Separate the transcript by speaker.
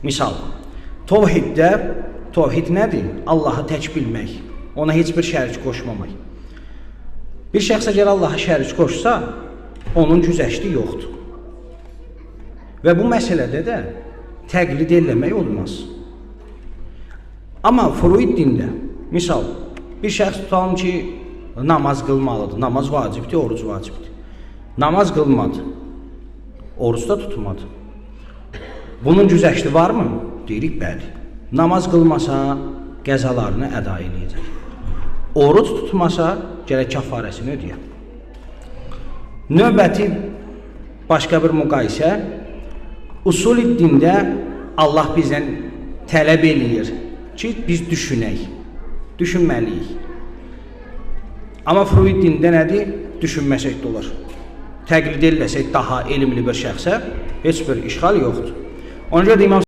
Speaker 1: Misal, tovhiddə, tovhid nədir? Allahı tək bilmək, ona heç bir şərik qoşmamaq. Bir şəxs əgər Allaha şərik qoşsa, onun güzəşti yoxdur. Və bu məsələdə də təqlid eləmək olmaz. Amma furuid dində, misal, bir şəxs tutalım ki, namaz qılmalıdır. Namaz vacibdir, oruc vacibdir. Namaz qılmadı, oruc da tutmadı. Bunun güzəşti varmı? Deyirik, bəli. Namaz qılmasa, qəzalarını əda eləyəcək. Oruc tutmasa, gərək kəffarəsini ödəyə. Növbəti başqa bir müqayisə, usul dində Allah bizdən tələb eləyir ki, biz düşünək, düşünməliyik. Amma furuid dində nədir? Düşünməsək də olar. Təqlid eləsək daha elmli bir şəxsə heç bir işğal yoxdur. Ona görə də İmam